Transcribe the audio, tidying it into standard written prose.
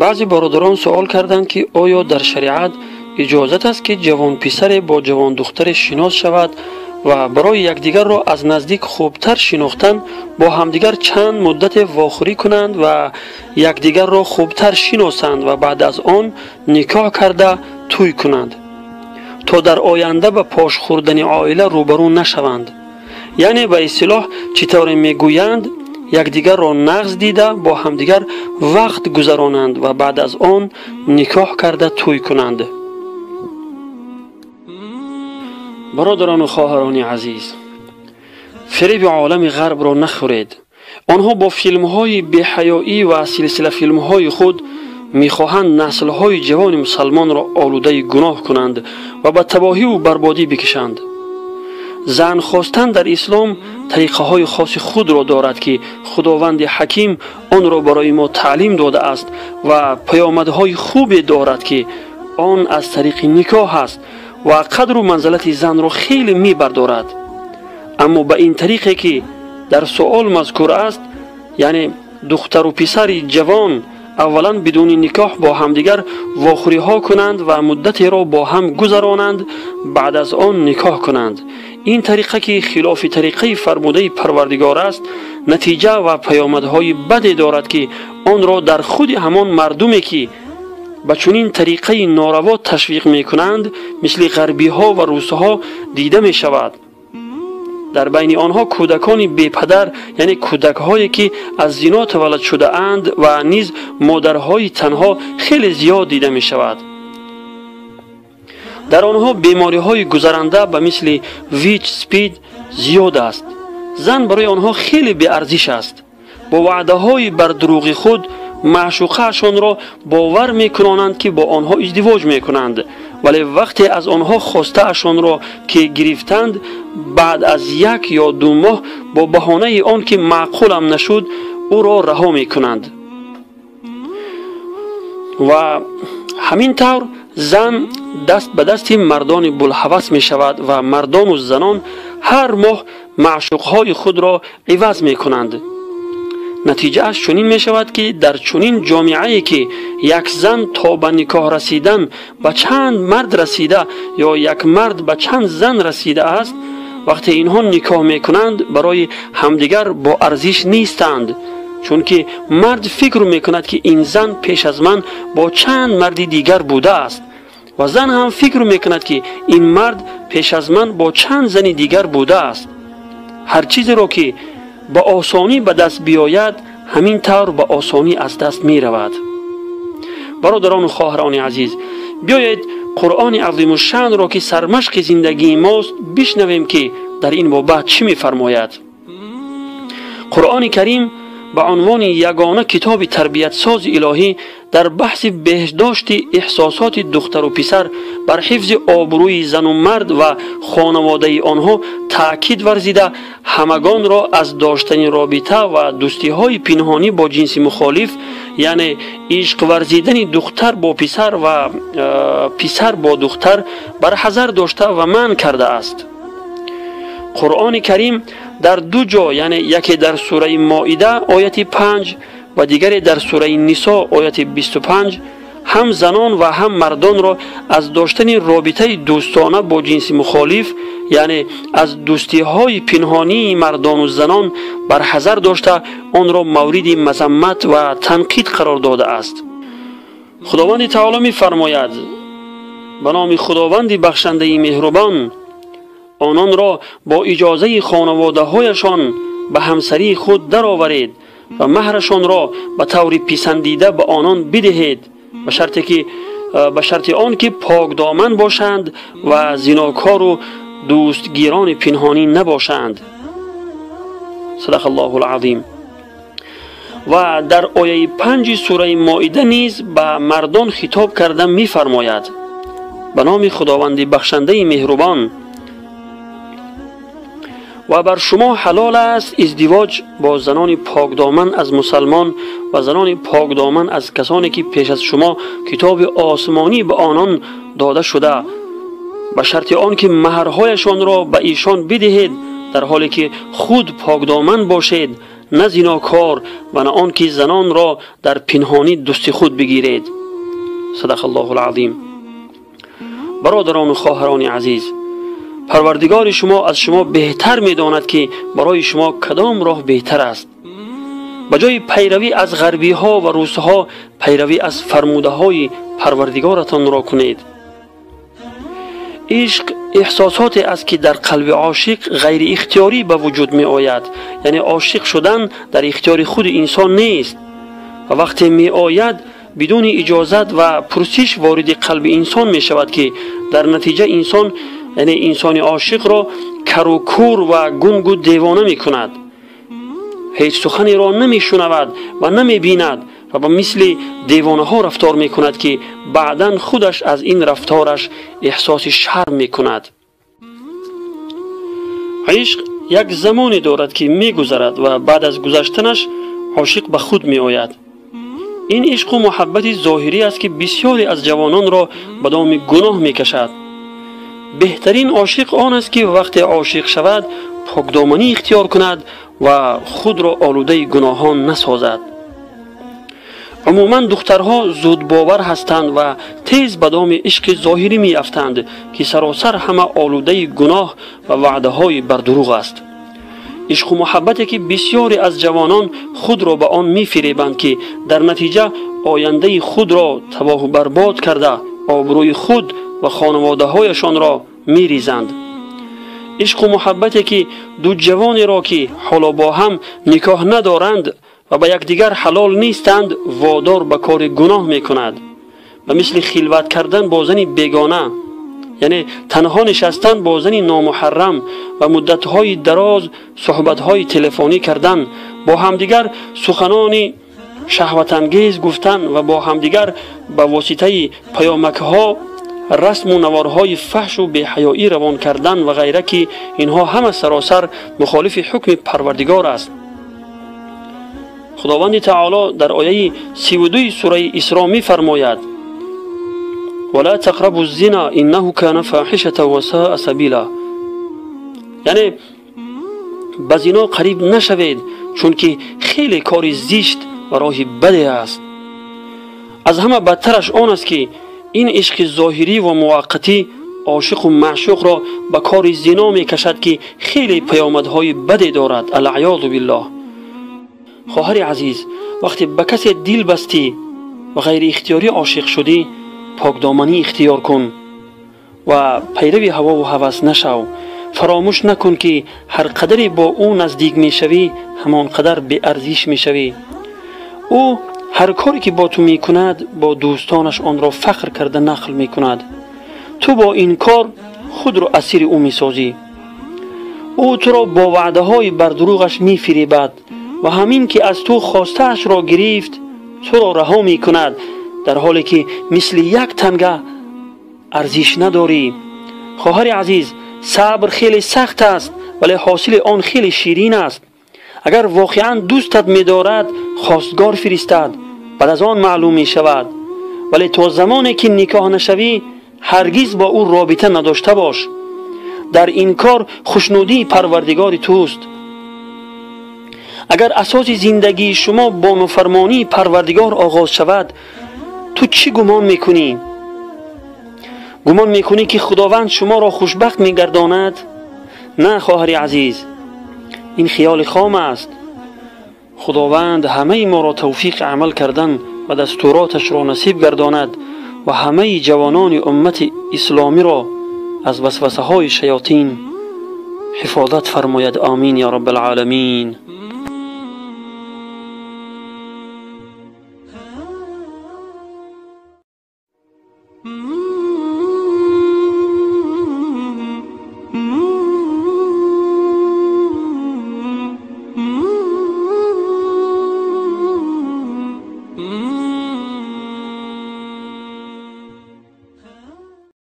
Баъзе бародарон суол карданд, ки оё дар шариат иҷозат аст, ки ҷавонписаре бо ҷавондухтаре шинос шавад ва барои якдигарро аз наздик хубтар шинохтан бо ҳамдигар чанд муддате вохӯрӣ кунанд ва якдигарро хубтар шиносанд ва баъд аз он никоҳ карда тӯй кунанд, то дар оянда ба пош хӯрдани оила рӯбарӯ нашаванд. Яъне ба истилоҳ чӣ тавре мегӯянд, якдигарро нағз дида бо ҳамдигар вақт гузаронанд ва баъд аз он никоҳ карда тӯй кунанд. Бародарону хоҳарони азиз, фиреби олами ғарбро нахӯред. Онҳо бо филмҳои беҳаёӣ ва силсилафилмҳои худ мехоҳанд наслҳои ҷавони мусалмонро олудаи гуноҳ кунанд ва ба табоҳиву барбодӣ бикашанд. Зан хостан дар ислом тариқаҳои хоси худро дорад, ки худованди ҳаким онро барои мо таълим додааст ва паёмадҳои хубе дорад, ки он аз тариқи никоҳ аст ва қадру манзилати занро хеле мебардорад. Аммо ба ин тариқе ки дар суол мазкур аст, яъне духтару писари ҷавон аввалан бидуни никоҳ бо ҳамдигар вохӯриҳо кунанд ва муддатеро бо ҳам гузаронанд, баъд аз он никоҳ кунанд. Ин тариқа, ки хилофи тариқаи фармудаи Парвардигор аст, натиҷа ва паёмадҳои баде дорад, ки онро дар худи ҳамон мардуме, ки ба чунин тариқаи нораво ташвиқ мекунанд, мисли ғарбиҳо ва русҳо дида мешавад. Дар байни онҳо кӯдакони бепадар, яъне кӯдакҳое, ки аз зино таваллуд шудаанд, ва низ модарҳои танҳо хеле зиёд дида мешавад. Дар онҳо бемориҳои гузаранда ба мисли ВИЧ, СПИД зиёд аст. Зан барои онҳо хеле беарзиш аст. Бо ваъдаҳои бар дурӯғи худ маъшуқаашонро бовар мекунонанд, ки бо онҳо издивоҷ мекунанд, вале вақте аз онҳо хостаашонро ки гирифтанд, баъд аз як ё ду моҳ бо баҳонаи он ки маъқулам нашуд, ӯро раҳо мекунанд. Ва ҳамин тавр зан даст ба дасти мардони булҳавас мешавад ва мардону занон ҳар моҳ маъшуқҳои худро иваз мекунанд. Натиҷааш чунин мешавад, ки дар чунин ҷомеае, ки як зан то ба никоҳ расидан ба чанд мард расида ё як мард ба чанд зан расида аст, вақте инҳо никоҳ мекунанд, барои ҳамдигар бо арзиш нестанд, чунки мард фикр мекунад, ки ин зан пеш аз ман бо чанд марди дигар будааст, ва зан ҳам фикр мекунад, ки ин мард пеш аз ман бо чанд зани дигар будааст. Ҳар чизеро ки ба осонӣ ба даст биёяд, ҳамин тавр ба осонӣ аз даст меравад. Бародарону хоҳарони азиз, биёед Қуръони азимушшаънро, ки сармашқи зиндагии мост, бишнавем, ки дар ин бобат чӣ мефармояд. Қуръони Карим ба унвони ягона китоби тарбиятсози илоҳӣ дар баҳси беҳдошти эҳсосоти духтару писар, бар ҳифзи обрӯи зану мард ва хонаводаи онҳо таъкид варзида, ҳамагонро аз доштани робита ва дӯстиҳои пинҳонӣ бо ҷинси мухолиф, яъне ишқ варзидани духтар бо писар ва писар бо духтар барҳазар дошта ва манъ кардааст. Қуръони Карим дар ду ҷо, яъне яке дар сураи Моида ояти 5 ва дигаре дар сураи Нисо ояти 25, ҳам занон ва ҳам мардонро аз доштани робитаи дӯстона бо ҷинси мухолиф, яъне аз дӯстиҳои пинҳонии мардону занон барҳазар дошта, онро мавриди мазаммат ва танқид қарор додааст. Худованди Таоло мефармояд: ба номи Худованди бахшандаи меҳрубон, ононро бо иҷозаи хонаводаҳояшон ба ҳамсарии худ дароваред ва маҳрашонро ба таври писандида ба онон бидиҳед, ба шарти он ки покдоман бошанд ва зинокору дӯстгирони пинҳонӣ набошанд. Садақа Аллоҳу алазим. Ва дар ояи 5 сураи Моида низ ба мардон хитоб карда мефармояд: ба номи Худованди бахшандаи меҳрубон, ва бар шумо ҳалол аст издивоҷ бо занони покдоман аз мусалмон ва занони покдоман аз касоне ки пеш аз шумо китоби осмонӣ ба онон дода шуда, ба шарти он ки маҳрҳояшонро ба эшон бидиҳед, дар ҳоле ки худ покдоман бошед, на зинокор ва на он ки занонро дар пинҳонӣ дӯсти худ бигиред. Садақаллоҳул азим. Бародарону хоҳарони азиз, Парвардигори шумо аз шумо беҳтар медонад, ки барои шумо кадом роҳ беҳтар аст. Ба ҷои пайравӣ аз ғарбиҳо ва русҳо, пайравӣ аз фармудаҳои Парвардигоратонро кунед. Ишқ эҳсосоте аст, ки дар қалби ошиқ ғайриихтиёрӣ ба вуҷуд меояд, яъне ошиқ шудан дар ихтиёри худи инсон нест ва вақте меояд бидуни иҷозат ва пурсиш вориди қалби инсон мешавад, ки дар натиҷа инсон, яъне инсони ошиқро кару кур ва гунгу девона мекунад. Ҳеҷ суханеро намешунавад ва намебинад ва ба мисли девонаҳо рафтор мекунад, ки баъдан худаш аз ин рафтораш эҳсоси шарм мекунад. Ишқ як замоне дорад, ки мегузарад ва баъд аз гузаштанаш ошиқ ба худ меояд. Ин ишқу муҳаббати зоҳирӣ аст, ки бисёре аз ҷавононро ба доми гуноҳ мекашад. Беҳтарин ошиқ он аст, ки вақте ошиқ шавад, покдоманӣ ихтиёр кунад ва худро олудаи гуноҳон насозад. Умуман духтарҳо зудбовар ҳастанд ва тез ба доми ишқи зоҳирӣ меафтанд, ки саросар ҳама олудаи гуноҳ ва ваъдаҳои бардурӯғ аст. Ишқу муҳаббате, ки бисёре аз ҷавонон худро ба он мефиребанд, ки дар натиҷа ояндаи худро табоҳу барбод карда, обрӯи худ ва хонаводаҳояшонро меризанд. Ишқу муҳаббате, ки ду ҷавонеро, ки ҳоло бо ҳам никоҳ надоранд ва ба якдигар ҳалол нестанд, водор ба кори гуноҳ мекунад, ба мисли хилват кардан бо зани бегона, яъне танҳо нишастан бо зани номуҳаррам ва муддатҳои дароз суҳбатҳои телефонӣ кардан, бо ҳамдигар суханони шаҳватангез гуфтан ва бо ҳамдигар ба воситаи паёмакҳо расму наворҳои фаҳшу беҳаёӣ равон кардан ва ғайра, ки инҳо ҳама саросар мухолифи ҳукми Парвардигор аст. Худованди таоло дар ояи 32 сураи Исро мефармояд: вала тақрабу зина иннаҳу кана фоҳишата ва саа сабила. Яъне ба зино қариб нашавед, чунки хеле кори зишт ва роҳи баде аст. Аз ҳама бадтараш он аст, ки ин ишқи зоҳирӣ ва муваққатӣ ошиқу маъшуқро ба кори зино мекашад, ки хеле паёмадҳои баде дорад. Алъаёзу биллоҳ. Хоҳари азиз, вақте ба касе дил бастӣ ва ғайриихтиёрӣ ошиқ шудӣ, покдоманӣ ихтиёр кун ва пайрави ҳавову ҳавас нашав. Фаромӯш накун, ки ҳар қадаре бо ӯ наздик мешавӣ, ҳамон қадар беарзиш мешавӣ. Ӯ ҳар коре ки бо ту мекунад, бо дӯстонаш онро фахр карда нақл мекунад. Ту бо ин кор худро асири ӯ месозӣ. Ӯ туро бо ваъдаҳои бардурӯғаш мефиребад ва ҳамин ки аз ту хостаашро гирифт, туро раҳо мекунад, дар ҳоле ки мисли як танга арзиш надорӣ. Хоҳари азиз, сабр хеле сахт аст, вале ҳосили он хеле ширин аст. Агар воқеан дӯстат медорад, хостгор фиристад, баъд аз он маълум мешавад. Вале то замоне ки никоҳ нашавӣ, ҳаргиз бо ӯ робита надошта бош. Дар ин кор хушнудии Парвардигори туст. Агар асоси зиндагии шумо бо нофармонии Парвардигор оғоз шавад, ту чӣ гумон мекунӣ? Гумон мекунӣ, ки Худованд шуморо хушбахт мегардонад? На, хоҳари азиз, ин хиёли хом аст. Худованд ҳамаи моро тавфиқи амал кардан ва дастуроташро насиб гардонад ва ҳамаи ҷавонони уммати исломиро аз васвасаҳои шаётин ҳифозат фармояд. Омин я раббалъоламин.